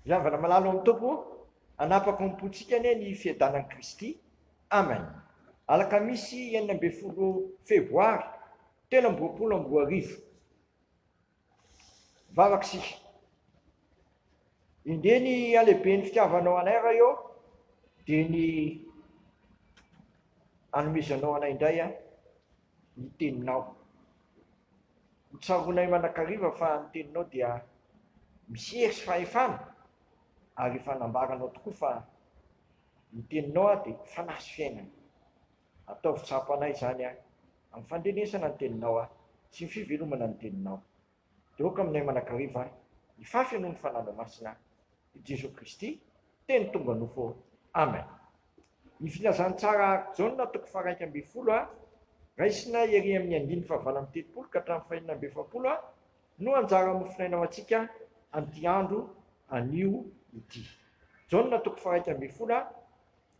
Ry havana malala ao amin'ny Tompo, hanapaka ao am-pontsika anie ny fiadanan'i Kristy. Amen. Alakamisy 16 Febroary 2023. Mivavaka isika. Indre ny halehiben'ny fitiavanao anay Ray ô, dia ny anomezanao anay indray ny teninao. Ho tsaroanay mandrakariva fa ny teninao dia misy hery sy fahefana ary efa nambaranao tokoa fa ny teninao dia fanahy sy fiainana. Ataovy tsapanay izany amin'ny fandrenesana ny teninao sy ny fivelomana ny teninao. Dia aoka aminay mandrakariva ny fahafenoan'ny Fanahinao Masina, i Jesoa Kristy, Teny tonga nofo. Amen. Ny Filazantsara araka Jaona toko faha-11 a, raisina ery amin'ny andininy faha-38 ka hatramin'ny faha-46 a, no anjara mofonaina ho antsika amin'ity andro anio ity. Jaona toko faha-11 a,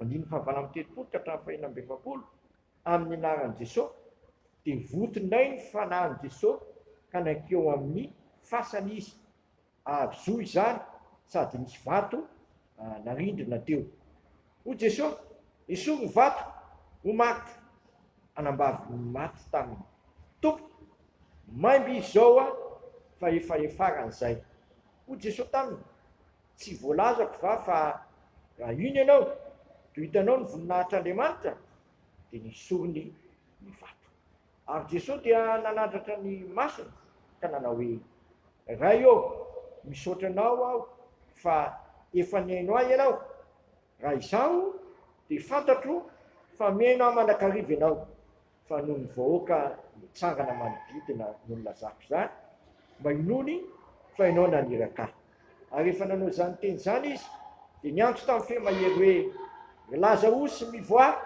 andininy faha-38 ka hatramin'ny faha-46, Amin'ny anaran'i Jesoa, dia votonay ny fanahin'i Jesoa ka nankeo amin'ny fasana izy, ary zo izany sady nisy vato narindrina teo. Hoy Jesoa, Esory ny vato, hoy Marta, anambavin'ny maty taminy, Tompo, maimbo izy izao fa efa efaran'izay. Hoy Jesoa taminy, Tsy voalazako va fa raha ino ianao dia ho hitanao ny voninahitr'Andriamanitra? Dia nesoriny ny vato. Ary Jesoa dia nanandratra ny masony ka nanao hoe, Ray ô, misaotra Anao aho fa efa nihaino ahy Ianao. Raha izaho dia fantatro fa mihaino ahy mandrakariva Ianao, fa noho ny vahoaka nitsangana manodidina no nilazako izany, mba hinoany fa Ianao naniraka ahy. Ary rehefa nanao izany teny izany izy, dia niantso tamin'ny feo mahery hoe, Ry Lazarosy, mivoaha!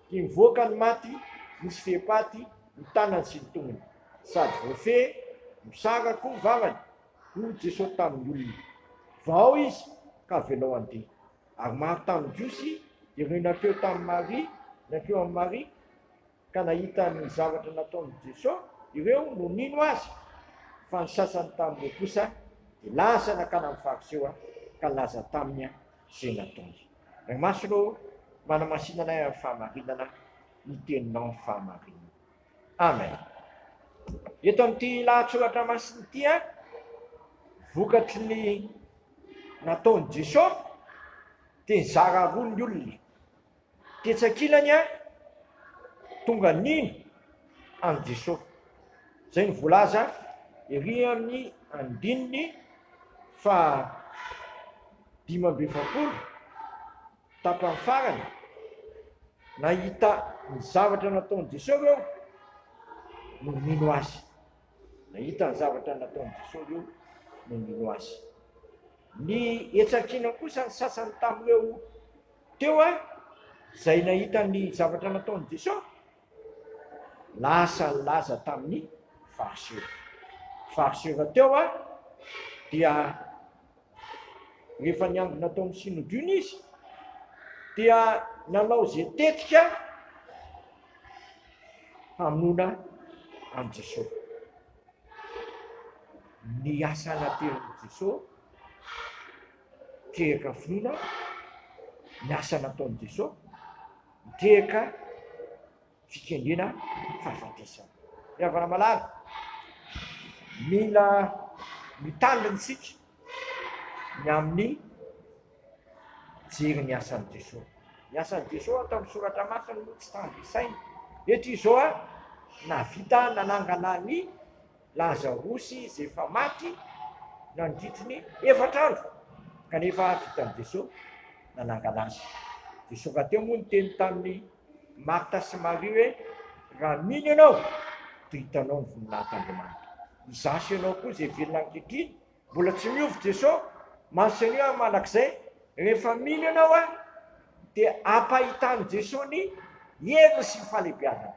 Dia nivoaka ny maty, nisy fehipaty ny tanany sy ny tongony, sady voafehy mosara koa ny vavany. Hoy Jesosy tamin'ny olona, Vahao izy ka avelao handeha. Ary maro tamin'ny Jiosy ireo nankeo tamin'i Maria, nankeo amin'i Maria, ka nahita ny zavatra nataon'i Jesosy ireo no nino Azy, fa ny sasany tamin'ireo kosa dia lasa nankany amin'ny Fariseo ka nilaza taminy izay nataony. Ray Masina ô, manamasina anay amin'ny fahamarinana, ny teninao ny fahamarinana. Amen. Eto amin'ity lahatsoratra masina ity, vokatry ny nataon'i Jesosy dia nizara roa ny olona. Tetsy ankilany an, tonga nino an'i Jesoa. Izay no voalaza ery amin'ny andininy faha 45, tapany farany, nahita ny zavatra nataon'i Jesoa ireo no nino Azy. Nahita ny zavatra nataon'i Jesoa ireo no nino Azy. Ny etsy ankilany kosa ny sasany tamin'ireo Teo aho, izay nahita ny zavatra nataon'i Jesosy, lasa nilaza tamin'ny Fariseo. Fariseo teo aho, dia rehefa niangona tao amin'ny Synodriona izy, dia nanao izay tetika hamonoana an'i Jesosy. Ny asa naterin'i Jesosy Miteraka finoana ny asa nataon'i Jesoa, miteraka fikendrena fahafatesana. Ry havana malala, mila mitandrina isika ny amin'ny jery ny asan'i Jesoa. Ny asan'i Jesoa ato amin'ny soratra masina moa tsy tambo isaina. Eto izy izao nahavita nanangana ny Lazarosy izay efa maty nandritry ny efatra andro, kanefa vitan'i Jesoa nanangana azy. Jesoa rahateo moa niteny tamin'i Marta sy Maria hoe, Raha mino ianao, dia hitanao ny voninahitr'Andriamanitra. Izaho sy ianao koa izay velona ankehitriny, mbola tsy miova Jesoa, mantsy anio ary mandrakizay. Rehefa mino ianao dia ampahitan'i Jesoa ny heriny sy ny fahalehibiazany.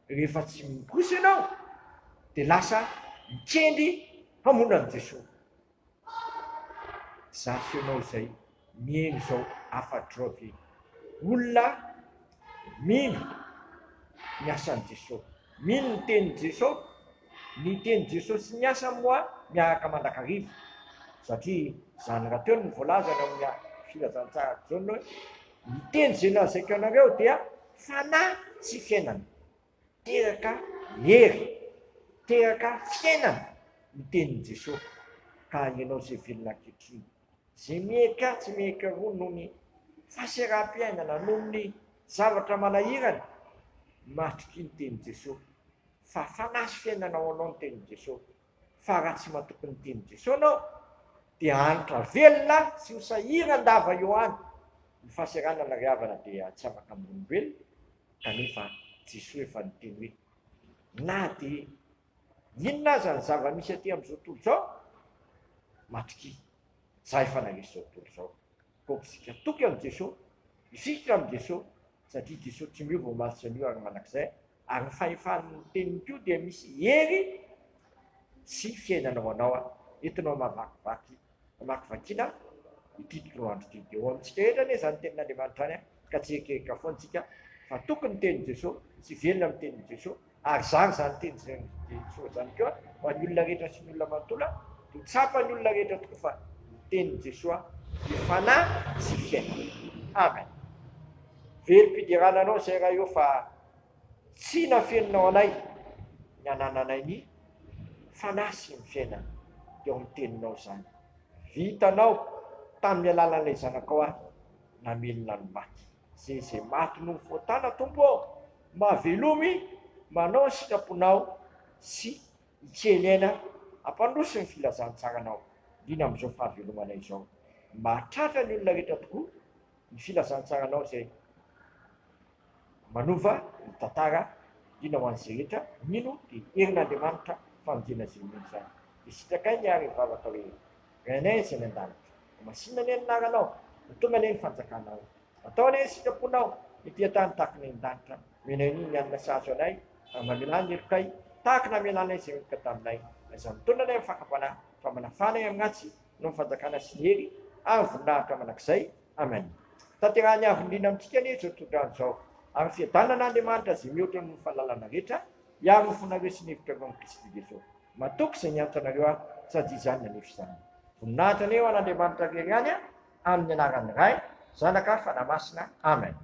Rehefa tsy mino kosa ianao dia lasa mikendry hamono an'i Jesoa. Izaho sy ianao izay mihaino izao hafatr'izao ve olona mino ny asan'i Jesoa, mino ny tenin'i Jesoa? Ny tenin'i Jesoa sy ny asany moa miaraka mandrakariva. Satria izany rahateo no voalazany ao amin'ny filazantsara Jaona hoe ny teny izay lazaiko anareo dia fanahy sy fiainana. Teraka hery, teraka fiainana ny tenin'i Jesoa. Ka ianao izay velona ankehitriny, izay mieka tsy mieka roa noho ny fahaseram-piainana, noho ny zavatra manahirana, matokia ny tenin'i Jesoa fa fanahy sy fiainana ho anao ny tenin'i Jesoa. Fa raha tsy matoky ny tenin'i Jesoa anao dia hanitra velona sy ho sahiran-dava eo any. Ny fahaseranana ry havana dia tsy afaka amin'ny olombelona kanefa Jesoa efa niteny hoe na dia inona aza ny zava-misy aty amin'izao tontolo izao, matokia, za efa naresy izao tontolo izao. Koa isika toky amin'i Jesoa, hifikitra amin'i Jesoa satria Jesoa tsy miova omaly sy anio ary mandrakizay Ary ny fahefan'ny teniny koa dia misy hery sy fiainana ho anao entinao mamakivaky mamakivakiana ity tontolo andro ity. Dia ho amintsika rehetra anie izany tenin'Andriamanitra izany ka tsy herikerika foana isika fa toky ny tenin'i Jesoa sy velona amin'ny tenin'i Jesoa ary zary izany tenin'i Jesoa izany koa ho an'ny olona rehetra sy ny olona manontolo dia ho tsapan'ny olona rehetra tokoa fa ny tenin'i Jesoa dia fanahy sy fiainana. Amen. Velom-piderana anao izay Ray ô fa tsy nafeninao anay ny anananay ny fanahy sy ny fiainana teo amin'ny teninao izany. Vitanao tamin'ny alalan'ilay zanakao ahy namelona ny maty. Izay izay maty noho ny fahotana Tompo ô, mahavelomy manao ny sitraponao sy hikely aina hampandroso ny filazantsaranao indrindra amin'izao fahavelomanay izao. Mahatratra ny olona rehetra tokoa ny filazantsaranao izay manova ny tantara indrindra ho an'izay rehetra mino dia herin'Andriamanitra famonjena izay mino izany. Dia sitrakay ny ary mivavaka hoe, Rainay izay any an-danitra, ho masina anie ny anaranao, ho tonga anie ny fanjakanao, atao anie ny sitraponao ety an-tany tahaka ny any an-danitra, omenay anio ny hanina sahaza anay, ary mamelà ny helokay tahaka ny namelanay izay meloka taminay, aza mitondra anay amin'ny fakam-panahy, fa manafà anay amin'ny ratsy, noho ny fanjakana sy ny hery ary ny voninahitra mandrakizay. Amen. Tanterahin'ny Avo Indrindra amintsika anie izao tsodrano izao, ary ny fiadanan'Andriamanitra izay mihoatra noho ny fahalalana rehetra, hiaro ny fonareo sy ny hevitrareo amin'i Kristy Jesoa. Matoky izay niantso anareo aho, sady izany nanefa izany. Voninahitra anie ho an'Andriamanitra irery ihany, amin'ny anaran'ny Ray, Zanaka ary Fanahy Masina. Amen.